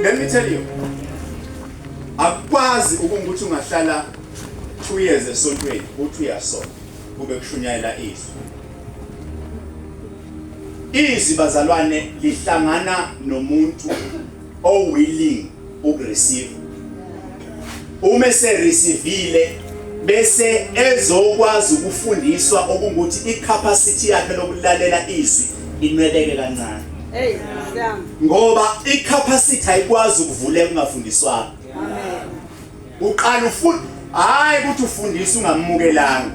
Let me tell you, akukwazi ukungukuthi ungahlala 2 years esontweni uthi uyasonta kube kushunyayela izwi. Izwi bazalwane lihlangana nomuntu o-willing ukureceive. Uma esereceive bese ezokwazi ukufundiswa okungukuthi icapacity yakhe lokulalela izwi inwebeke kancane. Hey, siyami. Ngoba icapacity ayikwazi ukuvuleka ungafundiswanga. Amen. Uqala ufunda hayi ukuthi ufundisa ungamukelanga.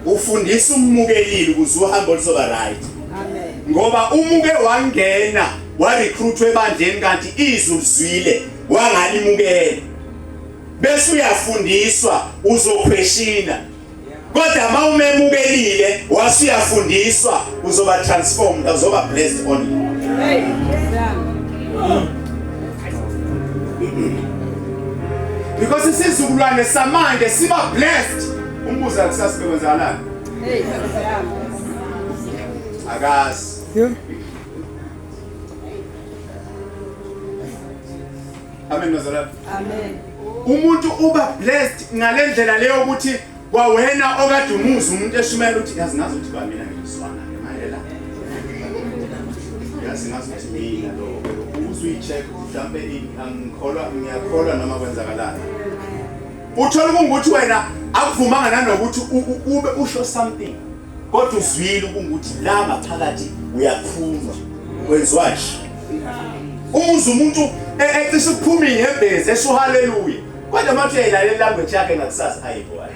Ufundisa umukelile ukuze uhambe oluzoba right. Amen. Ngoba umuke wangena wa recruitwe ebandleni kanti izwi ulizwile wangalimukela. Bese uyafundiswa uzokhweshina. Kodwa uma umemukelile wasuyafundiswa uzoba transformed uzoba blessed only. Hey, siyami. Because isizukulwane samanje siba blessed. Umbuza kusasa bekwenzakalani? Hey, siyami. Akazi. Yeah. Amen bazalwane. Amen. Umuntu uba blessed ngalendlela leyo ukuthi kwawena okade umuza umuntu eshumayela uthi yazi ngazi ukuthi kwamina ngizwana ke manje la. Yazi ngazi ukuthi mina lo uzuyicheck mhlambe angikholwa ngiyakholwa noma kwenzakalani. Uthola ukungukuthi wena akuvumanga nanokuthi ube usho something kodwa uzwile ukungukuthi la ngaphakathi uyaphuma kwenziwa nje. Umuze umuntu ecishe ukuphuma inyembezi esho haleluya. Kodwa manje uyayilalela language yakhe ngakusasa ayibo hayi.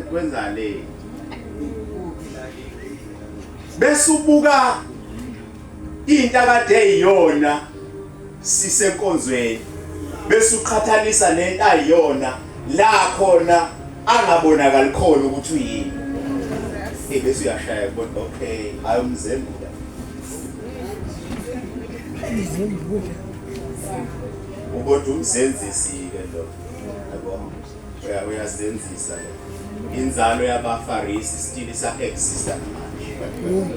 Kwenza le. Bese ubuka into akade eyiyona sisenkonzweni bese uqhathanisa nento ayiyona la khona angabonakali khona ukuthi uyini. Eh bese uyashaya kubona okay hayi umzembula. Ukodwa umzenzisi ke lo. Yabo. Uyazenzisa lo. Inzalo yabaFarisi still isa exista namanje.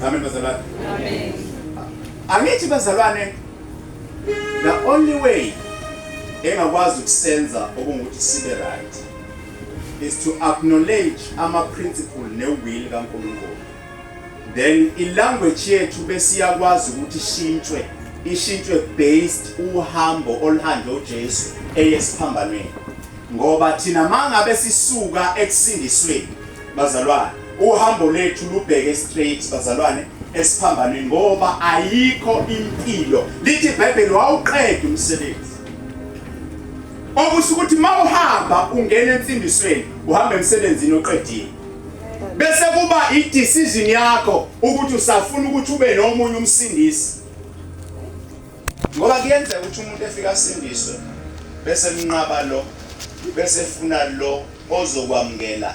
Amen bazalwane. Amen. Angithi bazalwane the only way engakwazi ukusenza okungukuthi sibe right is to acknowledge ama principle ne will kaNkulunkulu. Then ilanguage yethu besiyakwazi ukuthi ishintshwe ishintshwe based uhambo oluhanjwe uJesu eyesiphambanweni. Ngoba thina mangabe sisuka ekusindisweni bazalwane uhambo lethu lubheke straight bazalwane esiphambanweni ngoba ayikho impilo lithi iBhayibheli wawuqeda umsebenzi okusho ukuthi mawuhamba ungena ensindisweni uhamba emsebenzini oqedile bese kuba i-decision yakho ukuthi usafuna ukuthi ube nomunye umsindisi ngoba kuyenzeka ukuthi umuntu efika asindiswe bese mnqaba lo bese efuna lo ozokwamukela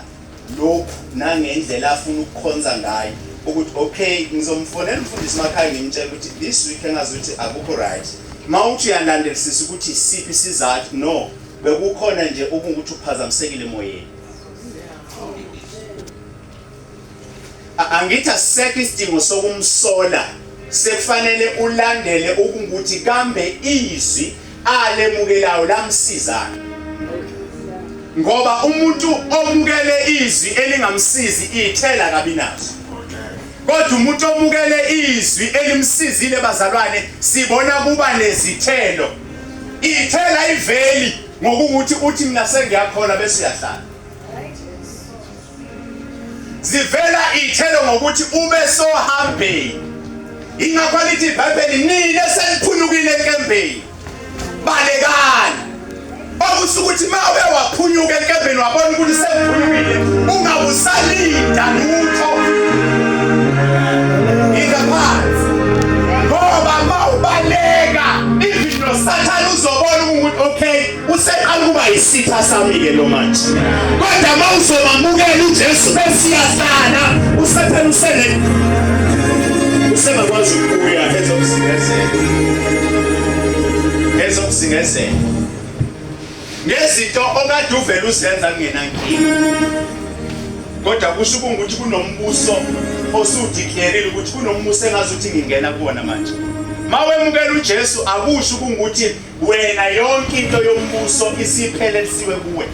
lokhu nangendlela afuna ukukhonza ngayo ukuthi okay ngizomfonela umfundisi makhaya ngimtshela ukuthi this week engazi ukuthi akukho right mawuthi uyalandelisisa ukuthi isiphi isizathu no bekukhona nje ukungukuthi uphazamisekile emoyeni. Angithi asisekho isidingo sokumsola sekufanele ulandele ukungukuthi kambe izwi alemukelayo lamsizana ngoba umuntu omukele izwi elingamsizi ithela kabi nazo kodwa umuntu omukele izwi elimsizile bazalwane sibona kuba nezithelo ithela iveli ngokuthi uthi mina sengiyakholwa bese uyahlala zivela ithelo ngokuthi ube sohambeni ingakho lithi iBhayibheli nina seniphunyukile enkembeni balekani okusho ukuthi uma ube waphunyuka enkembeni wabona ukuthi sengiphunyukile ungabusalinda lutho ingaphansi ngoba uma ubaleka even nosathane uzobona ukuthi okay useqala ukuba yisitha sami-ke lo manje kodwa uma uzomamukela uJesu besiyahlala usathane usele usengakwazi ukubuya ezokuzingezela ezokuzingezela ngezinto okade uvele uzenza kungenankinga. Kodwa kusho ukuthi kunombuso osudeclareile ukuthi kunombuso engazuthi ngingena kuwona manje. Mawemukela uJesu akusho ukuthi wena yonke into yombuso isiphelelisiwe kuwe.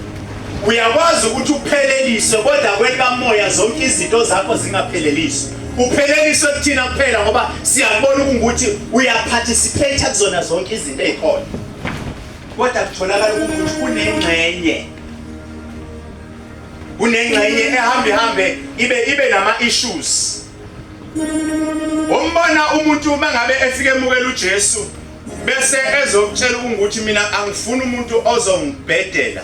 Uyakwazi ukuthi upheleliswe kodwa kwelikamoya zonke izinto zakho zingapheleliswa. Upheleliswe kuthina kuphela ngoba siyakubona ukuthi uyaparticipate kuzona zonke izinto ezikhona. Kodwa kutholakala ukuthi kunengxenye kunengxenye ehamba ihambe ibe ibe nama issues. Umbona umuntu uma ngabe efike emukela uJesu bese ezokutshela ukuthi mina angifuni umuntu ozongibhedela.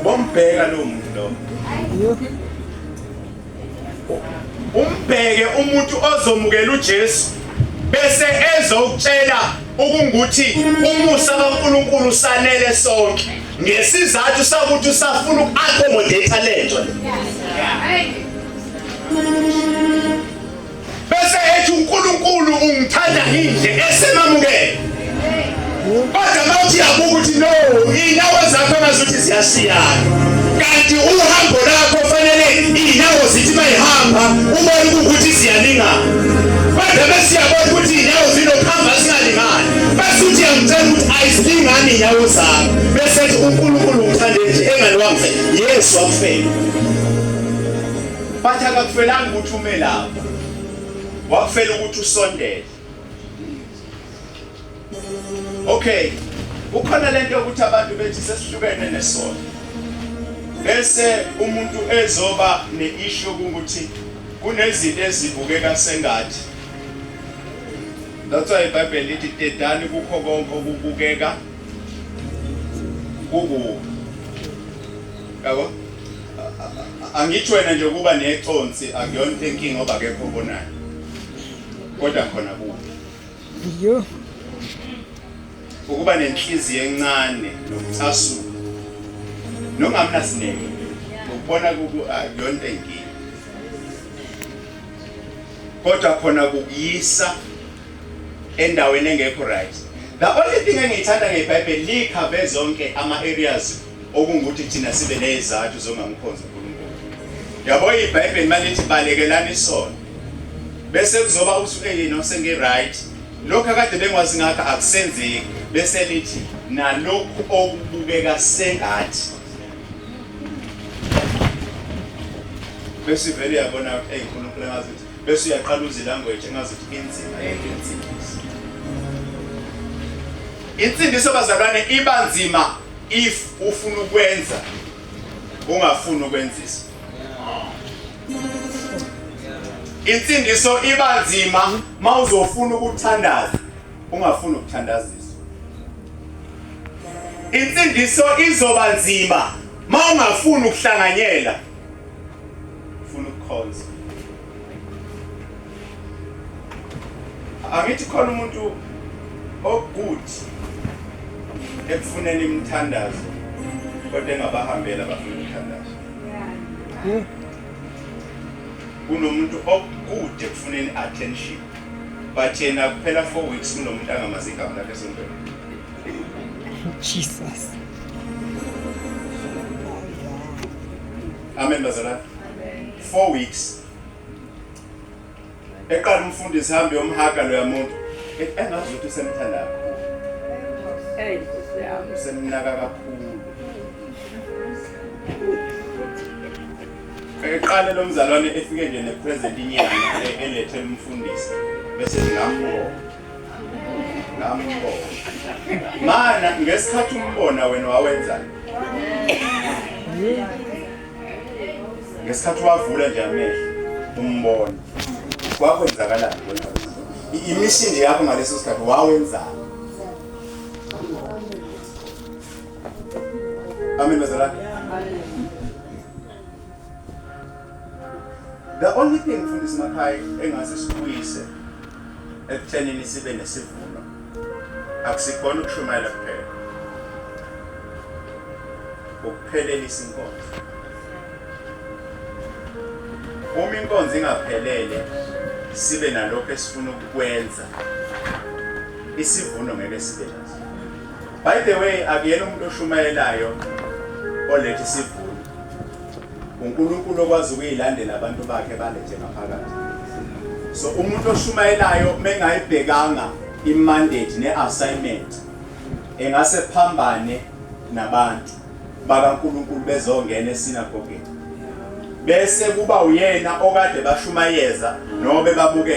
Bombheka lo muntu lo. Umbheke umuntu ozomukela uJesu bese ezokutshela ukunguthi umusa kaNkuluNkulu usanele sonke ngesizathu sakuthi usafuna uku-accommodate lento le. Bese ethi uNkulunkulu ungithanda nginje esemamukele. Kodwa mawuthi uyabuka ukuthi no, iy'nyawo zakho engazuthi ziyashiyana. Kanti uhambo lakho fanele iy'nyawo zithi mayihamba ubone ukuthi ziyalingana. Kodwa bese uyabona ukuthi iy'nyawo zinokuhamba zingalingani. Bese uthi uyangitshela ukuthi ayizilingani iy'nyawo zakho. Bese ethi uNkulunkulu ungithande nje engani wangifela. Yesu wakufela. But akakufelanga ukuthi ume lapho. Wakufela ukuthi usondele. Okay. Kukhona lento yokuthi abantu bethi sesihlukene nesono. Bese umuntu ezoba neissue ukuthi kunezinto ezibukeka sengathi. That's why iBhayibheli lithi dedani kukho konke okubukeka kukubi. Yabo? Angithi wena nje ukuba neconsi akuyona into enkinga ngoba akekho obonayo. Kodwa khona kubi. Yo. Ukuba nenhliziyo encane nokucasuka. Nongamnasineke. Ukubona kuku akuyona into enkinga. Kodwa khona kukuyisa endaweni engekho right. The only thing engiyithanda ngeBhayibheli likhave zonke ama areas okungukuthi thina sibe nezathu zongamkhonzi uNkulunkulu. Yabo iBhayibheli malithi balekelani isono. Bese kuzoba usuke yini sengi right. Lokho akade bengwazi ngakho akusenzeki bese lithi nalokhu okubukeka sengathi bese vele uyabona ukuthi hey uNkulunkulu engazi ukuthi bese uyaqala uze language engazi ukuthi inzima yento insindiso. Insindiso bazalwane iba nzima if ufuna ukwenza ungafuni ukwenzisa. Insindiso iba nzima mawuzofuna ukuthandaza ungafuni ukuthandaziswa. Insindiso izoba nzima mawungafuni ukuhlanganyela ufuna ukukhonza. Angithi khona umuntu ogood ekufuneni imithandazo kodwa engabahambela abafuna umthandazo. Kunomuntu ogood ekufuneni attention but yena kuphela 4 weeks kunomuntu angamazi igama lakhe esontweni. Jesus. Amen bazalwane. 4 weeks. Eqala umfundisi hambe yomhaga loya muntu. Ethi engazi ukuthi usemthanda kakhulu. Hey, Nkosi yami. Usemnaka kakhulu. Eqale lo mzalwane efike nje nepresent inyanga elethe umfundisi bese ngambona. Ngambona. Mana ngesikhathi umbona wena wawenzani? Ngesikhathi wavula nje amehlo umbona. Kwakwenzakalani wena? Imission nje yakho ngaleso sikhathi wawenzani? Amen bazalwane. The only thing mfundisi Makhaya engase sibuyise ekuthenini sibe nesivuno akusikhona ukushumayela kuphela. Ukuphelelisa inkonzo. Uma inkonzo ingaphelele sibe nalokho esifuna ukukwenza isivuno ngeke sibe naso. By the way akuyena umuntu oshumayelayo oletha isivuno. uNkulunkulu okwazi ukuyilandela abantu bakhe balethe ngaphakathi. So umuntu oshumayelayo mengayibhekanga imandate ne-assignment engase phambane nabantu bakaNkulunkulu bezongena esinagogeni, bese kuba uyena okade bashumayeza noma bebamukela.